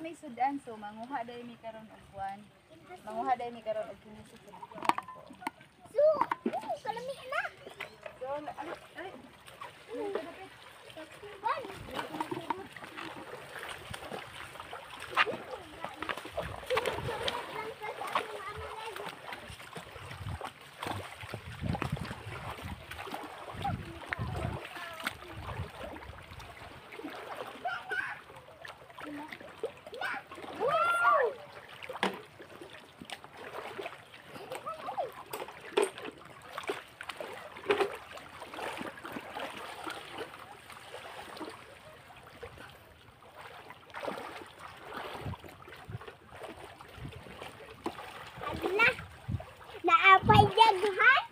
may sudan, so manguha dahil mi karon og kuan. Manguha dahil mi karon og kinusok. So, oh, kalami na. So, ay, ay. Ban. Wow! Ala! Naapay daghan!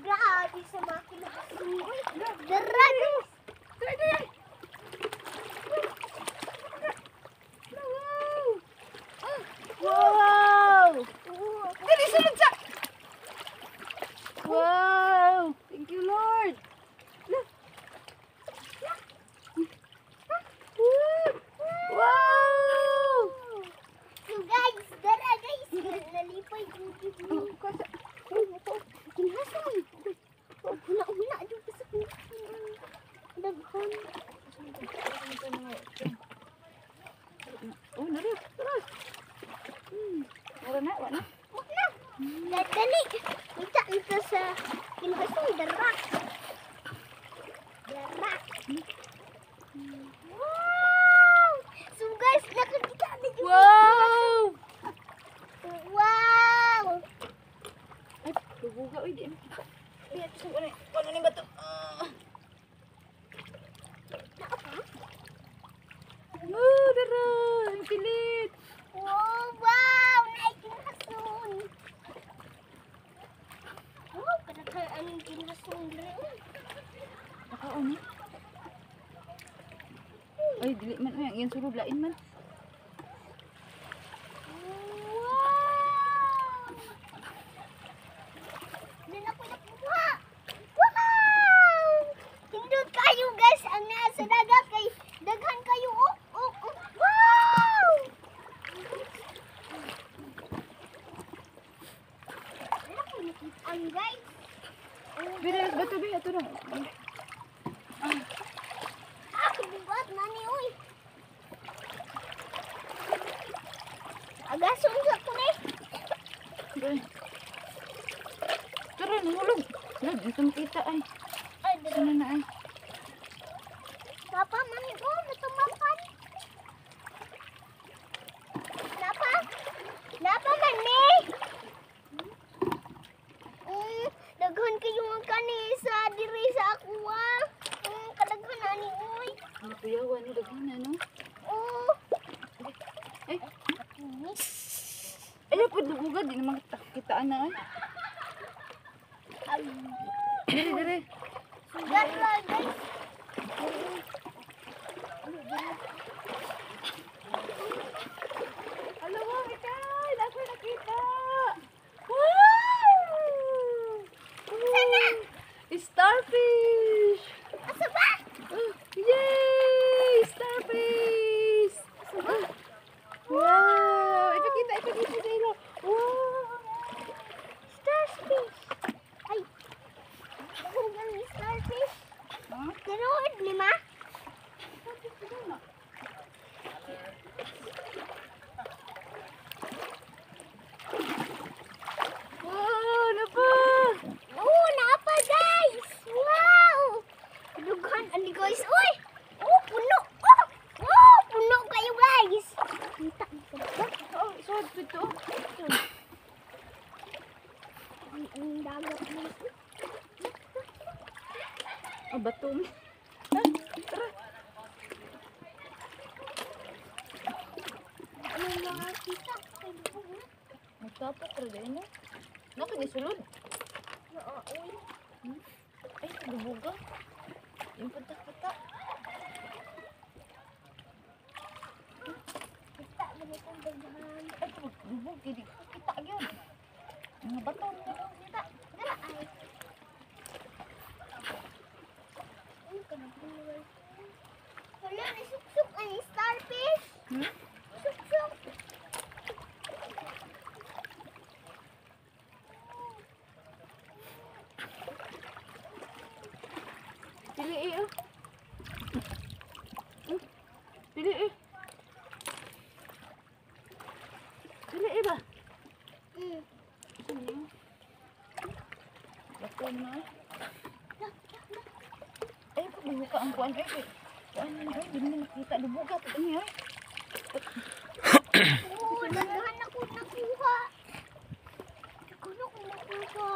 Grabe sa mga kinahasuoy. Dara guys! Try, try. Wow! Wow! Dali sulod sa. Wow! Thank you, Lord. Wow! So guys, dara guys! Nalipay yung Oh, kasa. Kinhason! Huna-huna dito sa kinhason. Daghan. Oh, nari. Tara. Wala na, wala na. Wag na! Dali! Kita ito sa kinhason. Dara! Dara! Wow! So guys, nakakita na yung Wow! Wow! Ay, lubuga. Uy, di. Di, ito sa ano. Ano ni ba ito? Ah. Oh, dara. Ang pilit. Wow! Wow! Naay kinhason! Wow! Kadaghan anong kinhason diri, uy. Nakaon ni. Ay, dili man. Uy, ang iyang sulod. Lain man. Wow! Doon ako nakuha! Wow! Hindot kayo guys ang nasa dagat kay daghan kayo, oh oh oh. Wow! Wala ko nakita ang guys. Oh, Bira, bato, bira. Ito na. Ah, bigat na ni uy. Agason sa ko ni. Bira. Tara, nahulog. Lord, dito makita ay. Ay, dara. Sana na ay. Papa, mami, oh, natumapan. Napa? Napa man ni? Daghan kayo ang kani sa diri sa akuha. Kadaghan ani uy. Ang kuyawan, no, daghan na, no? Oh. Ay, Ini. ay, dapat lubuga. Di naman kitaan na ay. Ay, Dire, dire. sugat lang, guys. Alam mo, ikaw, nasa nakita. Wow! Sana? Starfish! Asa ba? Ah, yay! Starfish! Ah, wow! Ipakita, ipakita sa ilo. Wow! Starfish. Ay. Daghan ang starfish. Huh? Tinuod ni ma? Wow! Ano pa? Oo, naapa guys! Wow! Dughan ani guys. Uy! Oh, puno. Oh! Oh, puno kayo guys. Kita ba? Oh, so ito. Ang dagat guys. Ah, bato. Ah, tara. Ano mga kita? Ay, dughan na. Nagtapok ra dahil no? Naku, di sulod. Naa, uy. Ay, lubuga. Yung patak-patak. Kita ba nitong daghan? Ay, lubog. Hindi ko kita yun. Mga bato. Kita. Dara ay. Ano ka na? Wala, nasuksok ang starfish. Suksok. Pili eh oh. Pili eh. Pili eh ba? Mm. Bako na eh. Ay, buka ang kuan ay. Kuan na ay, di mo nakita dubuga to niya. Oo, daghan ako nakuha. Daghan ako nakuha.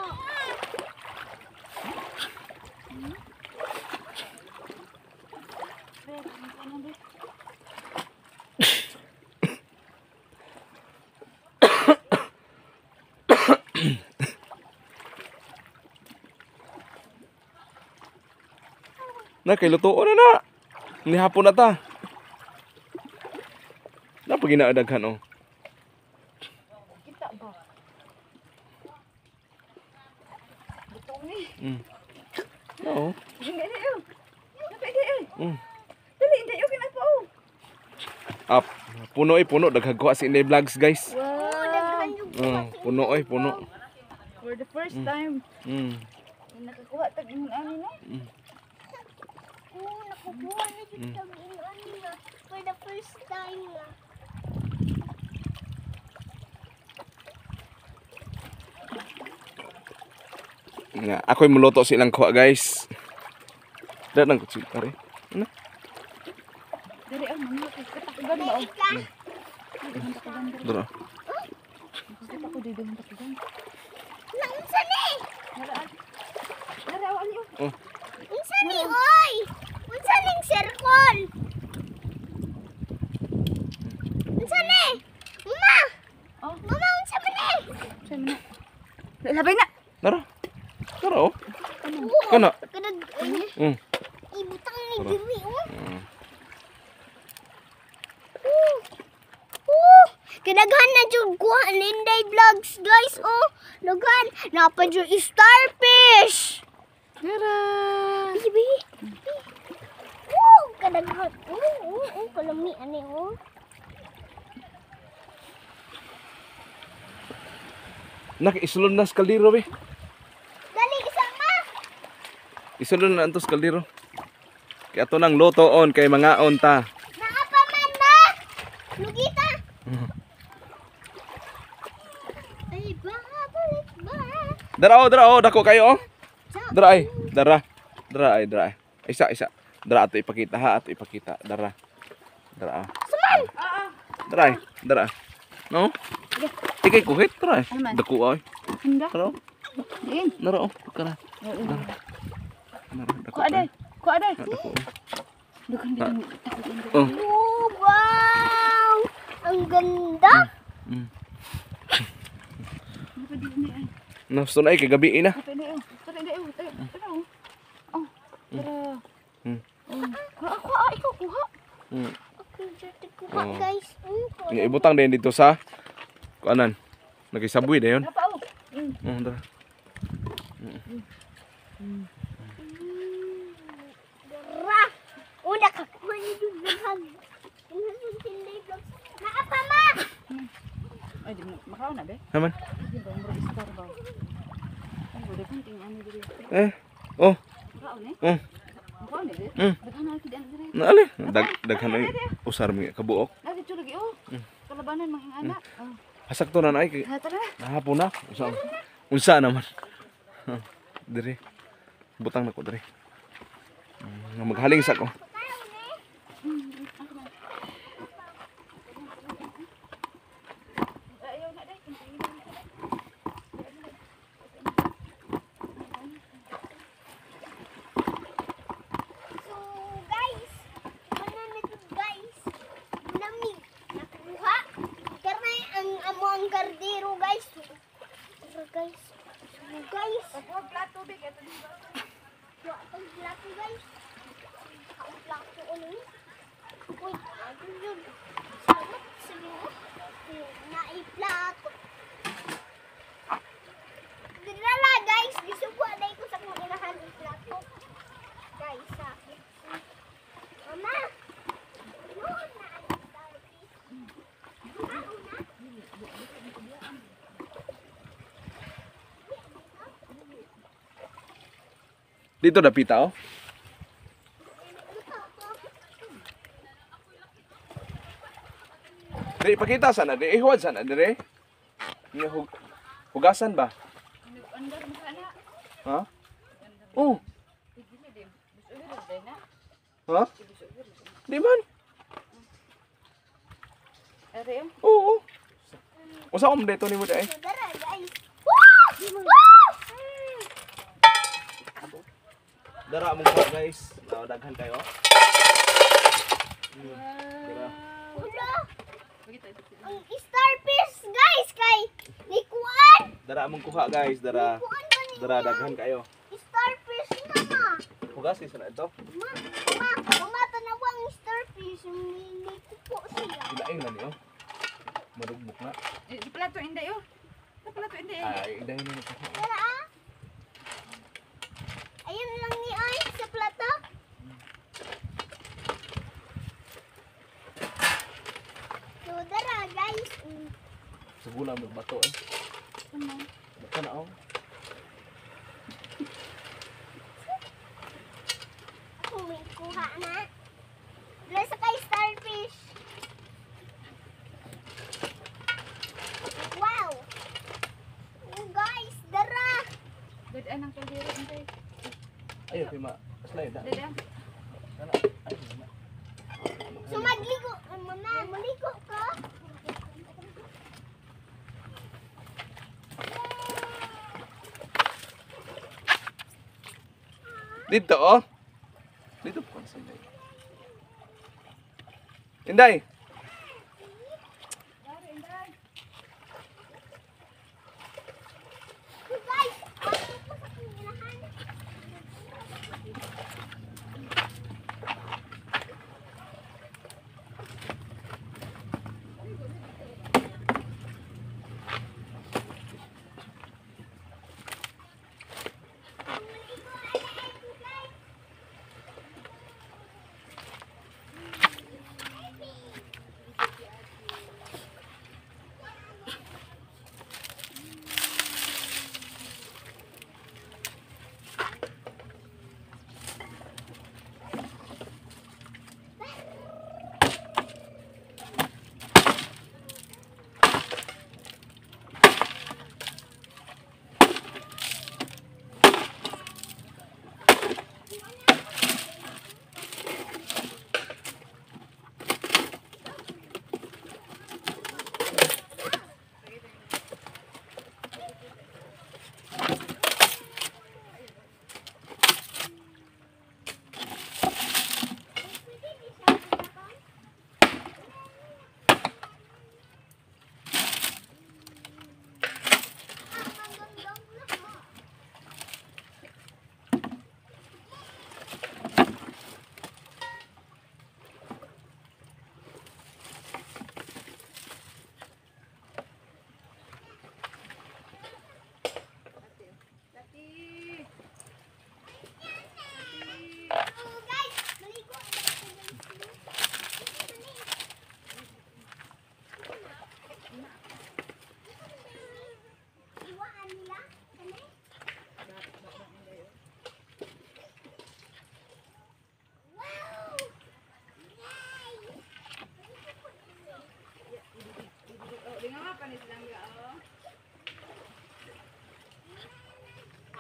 Na kay lutuon na na. Ni hapon na ta. Na pag ginaadaghan oh. Kita ba? Butong ni. Oo. Hindi eh. Napili eh. Dali, hindi okay na po. Oh. Up. Puno eh, puno. Daghag kuha si Inday Vlogs, guys. Oo, daghan yung Puno eh, puno. For the first time, nakakuha tag ingon ani na. Oo, nakukuha na jud kag ingon na. For the first time na. Nga, ako'y muluto silang kuha, guys. Dahil ng kutsilta rin. Ano? Dali ah, mga katakugan ba? Oh. Ika. Dara. Kita ko dito ng takugan. Naunsa ni? Nara. Nara ali oh. Oh. Unsa ni oy? Unsa ning circle? Unsa ni? Mama! Oh, Mama, unsa man ni? sa man na. Labay na. Nara. Nara oh. Oo. Kana. Kanag ibutang ni diri oh. Oh. Oh, kadaghan na jud kuha ni Inday Vlogs, guys, oh. Daghan napa jud starfish. Nara. Bibi. Oh, kadaghan. Oh, kalami ani oh. Naka-isulod na sa kaldero, be. Dali isa ma. Isulod na antos kaldero. Kaya ato nang lutoon kay mangaon ta. Naa pa man ma. Lugita. Ay, babalik ba? Dara oh, dara oh, dako kayo oh. Dara ay, dara. Dara ay, dara ay. Isa, isa. Dara ato ipakita ha, ato ipakita. Dara. Dara. Ah. Suman. Dara ay, dara. No? Ikay kuhit, dara ay. Ano man? Dako ay. Handa. Dara oh. Diin. Dara oh, kara. Dara. Dara, dako. Kuha day. Kuha day. Ah, dako. Daghan bitong takugan. Oh. Oh, wow! Ang ganda. Nasto na ay kay gabi na. Tara oh. Tara oh. Tara oh. Oh. Tara. Oh. Kuha, kuha, ikaw kuha. Okay, dito kuha, guys. Nga ibutang din dito sa kuanan. Nagisabuy dayon. Napa oh. Oh, dara. Dara. Oh, nakakuha ni jud daghan. Naa pa ma. Ay, di mo makaon na be. Naman. Di ba mura star ba? Ay, wala kang tingnan ni diri. Eh. Oh, Makaon eh. oh. Makaon eh. Be. Daghan na kid ana diri. Naali. Daghan ay usar mi kabuok. Lagi lagi oh. Kalabanan mga anak. Oh. Hasak to na ay kay Ha, tara. hapon na. Unsa? Unsa naman? Dire. Butang na ko dire. Nga maghaling sa ko. Ayaw na dai. So, guys, ano na to, guys? Lamig. Nakuha. Karnay ang amo ang kardero, guys. Tara, guys. So, guys. Huwag plato be kay to. Wa pag plato, guys. Ang plato ano ni? Uy, ano yun? Salamat sa iyo. Naiplato. Dinala, guys. Gisuko na ko sa kong inahan ng plato. Guys, sa akin. Mama! No, na ang starfish. Dito dapita oh. Di pakita sana di ihuad sana dire. Nya hugasan ba? Andar mo ka na. Ha? Oh. Ha? Di man. Are Oo. Usa om dito nimo di ay. Dara guys. Woo! Woo! Dara among kuha guys. Daghan kayo. Dara. Wala. Ang starfish guys kay ni kuan. Dara among kuha guys, dara. Kuan ba ni? Dara daghan kayo. Starfish mama. Hugas sa na ito. Ma, ma, mama tanawa ang starfish ni kupo siya. Gilaing na niyo. Marugbok na. Di plato inday oh. Di plato inday. Ay, dahil na ito. Tara ah. Ayun lang ni ay sa plato. So dara guys. Sa gula magbato eh. Baka na oh. Ako may kuha na. Dala sa kay starfish. Wow! Oh, guys, dara! Dad ang kaldero inday. Ayo kay ma slide na. Dad. Kana. Ay, na. So magligo, mama, maligo ka? Dito oh. Dito po sa Inday. Inday. So guys, ako po sa kinilahan. Oh, guys, maligo. Iwaan nila. Kani? Wow! Yay! Oh, di nga panis lang ga oh.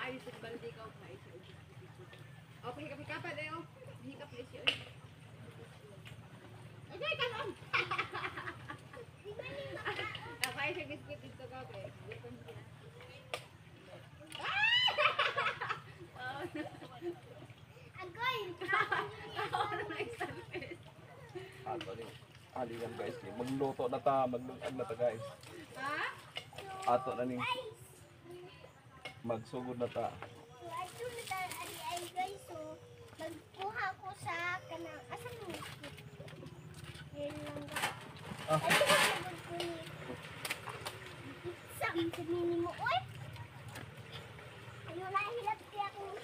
Ay, sa balde ka oh. Oh, pahikap-hikapan eh oh. Hikap na siya. Ay, kanon. Ay, siya biscuit dito ka okay. Agoy! Ato ni. Ali lang guys, ni magluto na ta, maglungag na ta guys. Ha? Ato na ni magsugod na ta. So, ato na tayo ali ay guys. So, magkuha ko sa kanang asan mo? Ayun lang ga. Ah. Ay, magod ko ni. Sa nini mo oy. Ayun na hilap kaya akong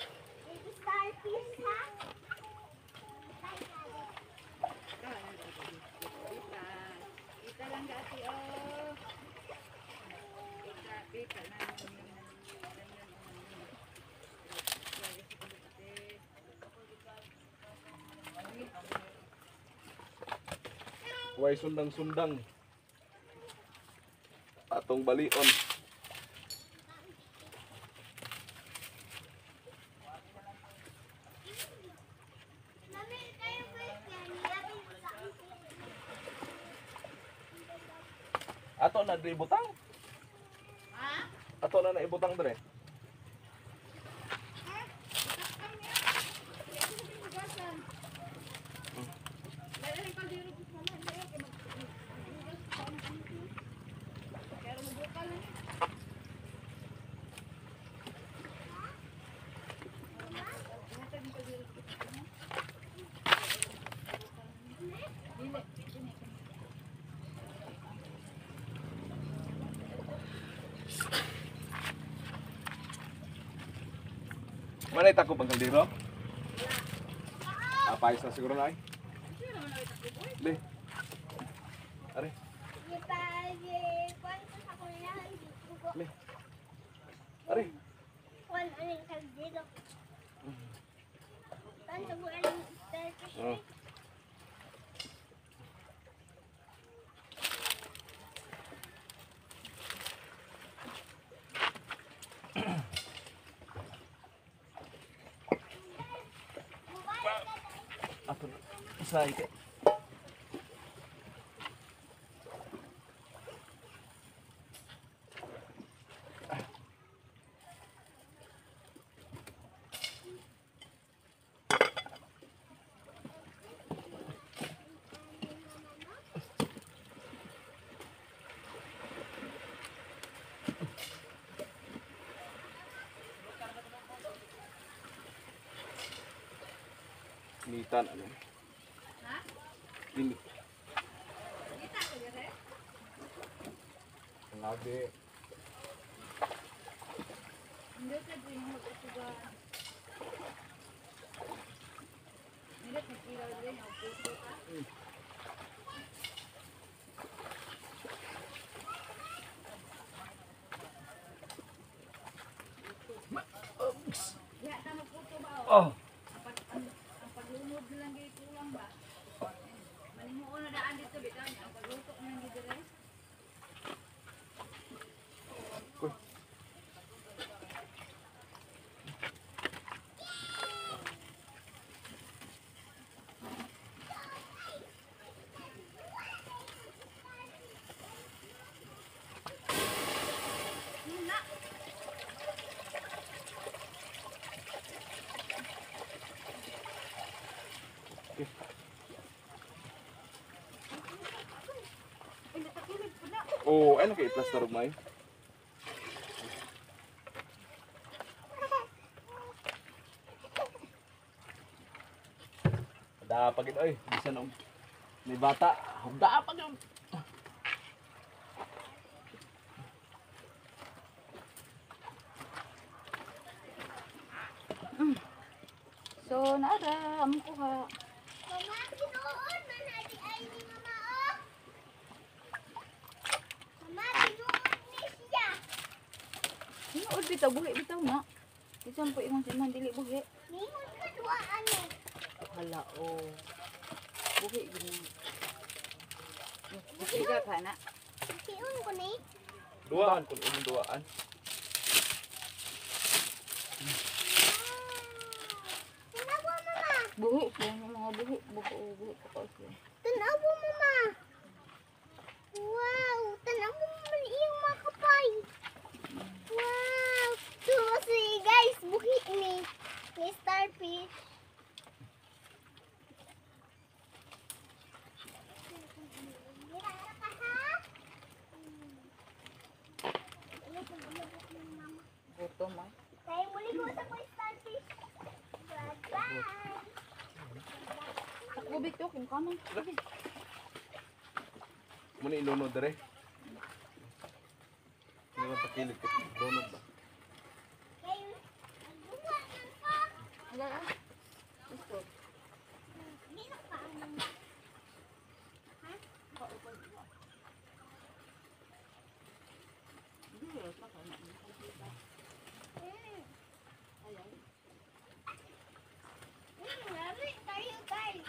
starfish ha. Kita lang ga ate oh. Kita, kita na. Way sundang-sundang. Atong balion. Ato na diri butang. Ha? Ato na na ibutang dire. Manay takop ang kaldero? Apay sa siguro na ay. Le. Are, le. Are. Oh. Ato na. Isa ike. Nitan ano? Ha? Init. Labi. Hindi sa green mo ito ba? Nilot nagkilaw din ang puso ka. Ya, tama puto ba? Oh. Ang paglunod na lang gay kulang ba? Manimuon na daan dito bitaw niya ang pagluto na lang dito rin. Uy. Oh, ay naka-i-plus na rugmay. Dapag ito ay, bisan og may bata. Dapag yun. So, naara, among kuha. Mama, tinuod man na di ay ni mama oh. Mama, tinuod ni siya. Tinuod bitaw, buhi bitaw na. Bisan po imong si dili buhi. Ningon ka duwa ano. Hala, oh. Buhi gini. Buhi ka ka na. Tiun ko ni. Duaan kun imong duaan. Tanawa mama. Buhi siya, yung mga buhi. Buhi, buhi ka pa siya. Tanawa mama. Wow, tanawa mama iyang mga kapay. Wow. Tuwa si guys, buhi ni. Ni starfish. Gutom ah. Kaya muli ko sa ko starfish. Bye-bye. Takbo bitaw, kung kaman. Muna ilunod dire. Hindi ba pakilig ka? Lunod ba? Kaya, ang duwa ng pa. Wala ah. Gusto. Di na pa ang Ha? Lami tayo guys.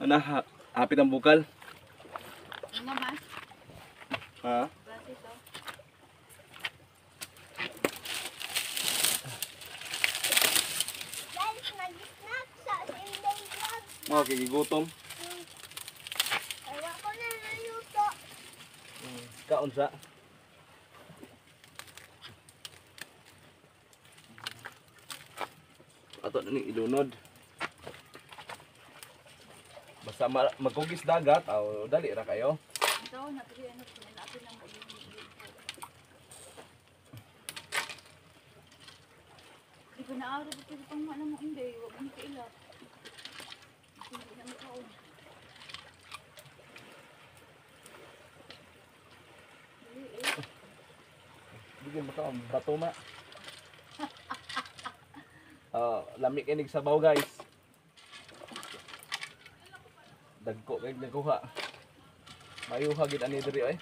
Ana, hapit ang bukal. Mga mas. Ha? Base to. Guys, nag-snack sa Inday Vlog. Mga kikigutom. Kaya ko na naluto. Kaon sa. Ato na ning ilunod. Basta magkugis dagat, aw dali ra kayo. Ito, napili ano, napili na mo yung. Di ba naaraw ba pwede pang mana mo hindi, huwag mo kailap. Hindi na makaon. Dali eh. Bigyan mo ka ang bato ma. Lami kay sabaw, guys. Dagko kay nagkuha. Mayuha gid ani diri oy.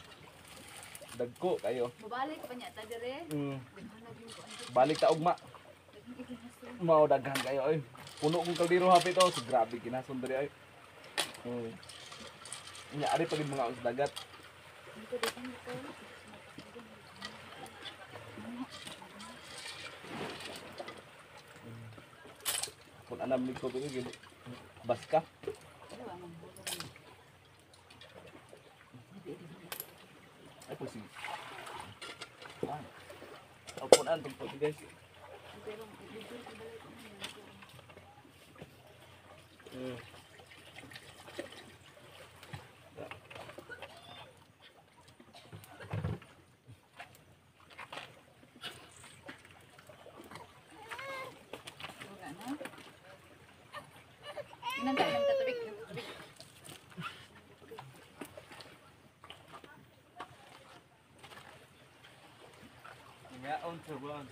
Dagko kayo. Babalik pa niya ta dire. Daghan yung kuan. Balik ta ugma. Daghan iginason. Mao daghan kayo oy. Puno kong kaldero hapit oh. So, grabe ginason diri oy. Nya ari pagid mga sa dagat. Dito dito dito. Kung anam ni ko gid baska. Ay po sige. Ah. Opo na tong guys. Wala na. Inom ta, inom ta tubig, inom ta tubig. Ngaon sa buwan.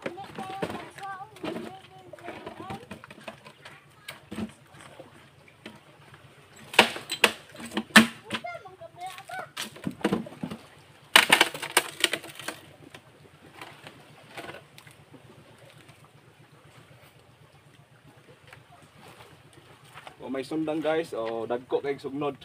Hindi kayo magkaon. Hindi kayo. Unsa man kabila ba? O may sundang guys, o dagko kay sugnod.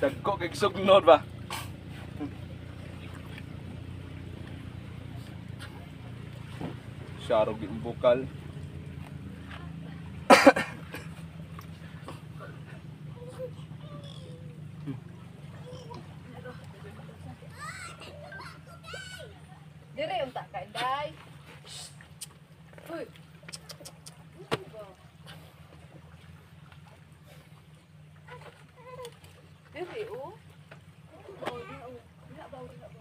Dagko kay sugnod ba? Sharog yung bukal. Dire unta ka inday. Uy. Dire oh. Oh, diha oh. Diha ba, diha ba.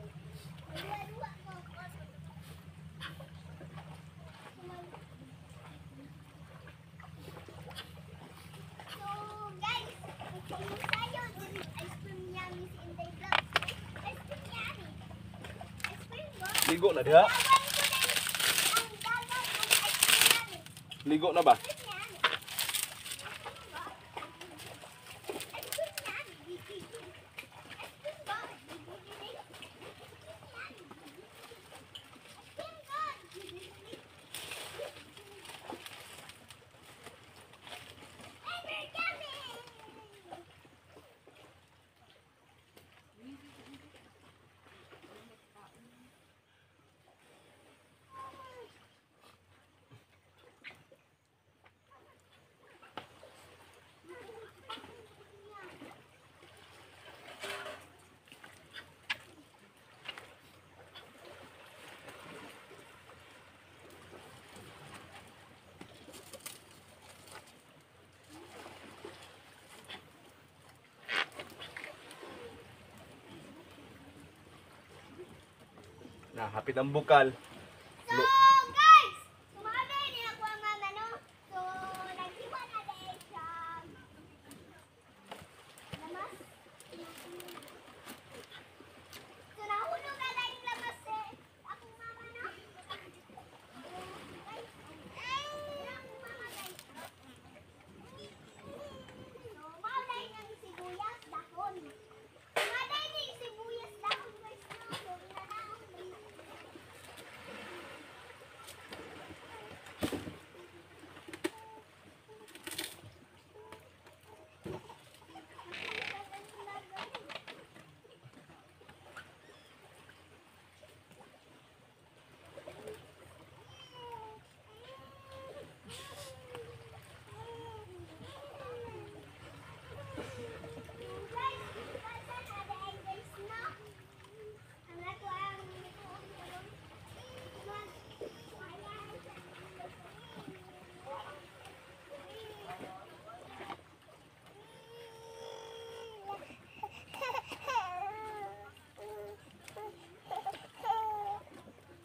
Dua-dua ko. So guys, tayo dun ice cream yummy si Inday Vlog. Ice cream yummy. Ice cream ba? Ligo na diha. Tawagan ko din ang dagat ng ice cream yummy. Ligo na ba? Ice cream yummy. Ice cream yummy. Ice cream ba? Ice cream ba? Yummy! Na hapit ang bukal. So, guys, sumabay niya ako ang mama, no? So, naghiwa na dahil siya. Lamas. So, nahulog na dahil lamas eh. Akong mama, no? So, guys, ay, akong mama, guys. So, mao dahil ang sibuyas dahon. Mao dahil ang sibuyas dahon, guys, no? So, inanaon.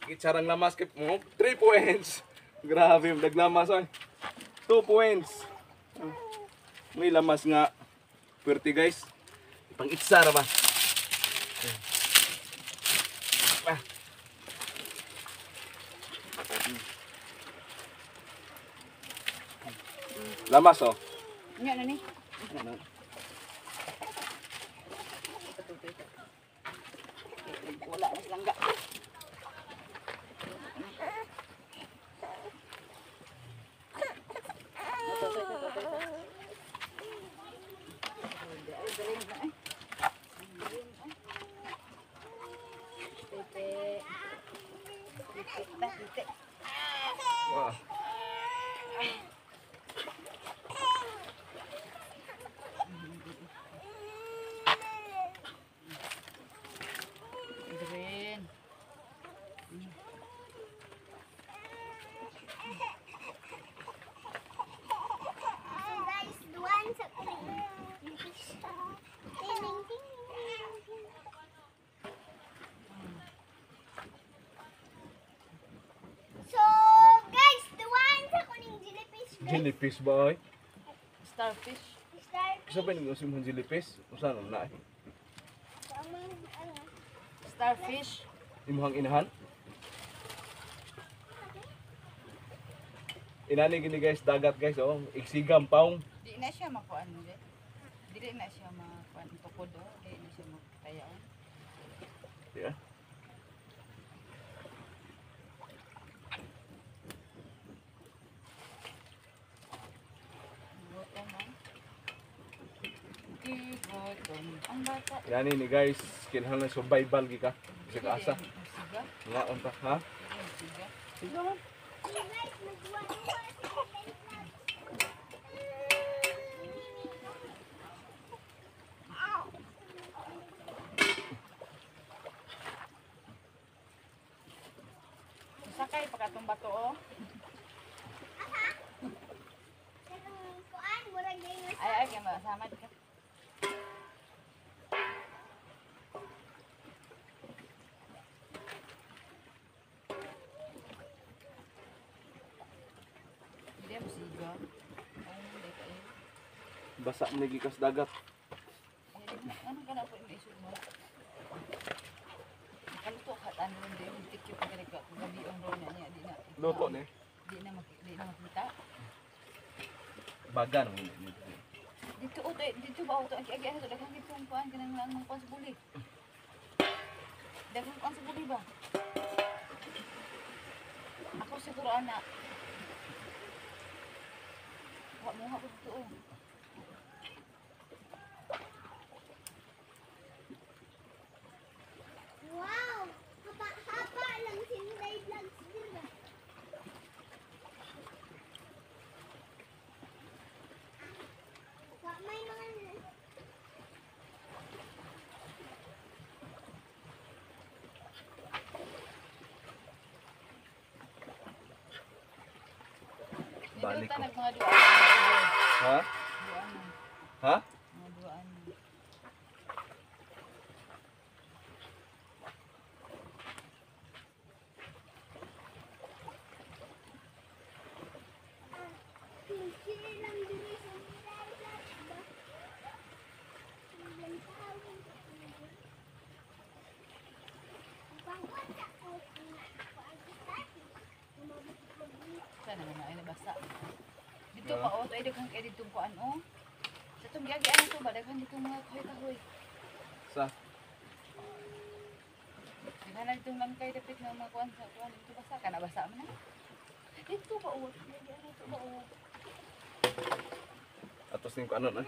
Gitsarang lamas kay mo 3 points. Grabe, naglamas ay. 2 points. May lamas nga. Pwerte guys. Pang itsa ra ba? Ah. Lamas oh. Nya na ni. Ano? Patutoy. Wala na silangga. Tutoy, tutoy, tutoy. Ay, galing na ay. Galing ay. Tete. Tete, ta, tete. Wow. Green. So guys, duwan sa kuling. Ting ting. So guys, duwan sa kuling jellyfish. Guys. Jellyfish ba ay? Starfish. Starfish. Isa ba yung usim mong jellyfish? Usa na na eh. So, ang mga, ano, Starfish. Imuhang inahan? Inani gini guys, dagat guys oh, iksigam paong. Di na siya makuan di. Dili na siya makuan tukod oh. Di na siya magtayaon. Yeah. Gutom ah. Gigutom ang bata. Inani ni guys, kinahanglan survival gi ka. Bisa ka asa. Siga. Nga unta ha? Siga. Siga man. So guys, nagduwa-duwa sa kuling. Sakay pa katong bato oh. Katong kuan, murag na Ay ay kay masamad ka. Hindi mo siga. Ay, hindi kayo. Basa man ni gikas dagat. Ano ka na po yung isod mo? Nakaluto ka ano hindi tikyo pa ka gabi ang roon na niya di na. Luto ni. Di na makita. Baga no ni. Dito oh dito ba oh agi agi ato daghang gid tong kuan kanang lang kuan sa buli. Daghang kuan sa buli ba? Ako siguro ana. Wa mo ha ko dito oh. Wow! Haba-haba lang sinday vlogs diba? Wa may mga Dito Balik ta ko. nag mga duaan. Ha? Duaan. Ha? Mga duaan. Basa. Dito Ah. pa oh, ay daghan kay dito kuan oh. Sa itong giagi ano to ba daghan dito mga kahoy-kahoy. Sa Daghan na ditong langkay dapit nga mga kuan sa kuan dito basa ka na basa man na. Dito pa oh, giagi ano to ba oh. Atos ning kuanon eh.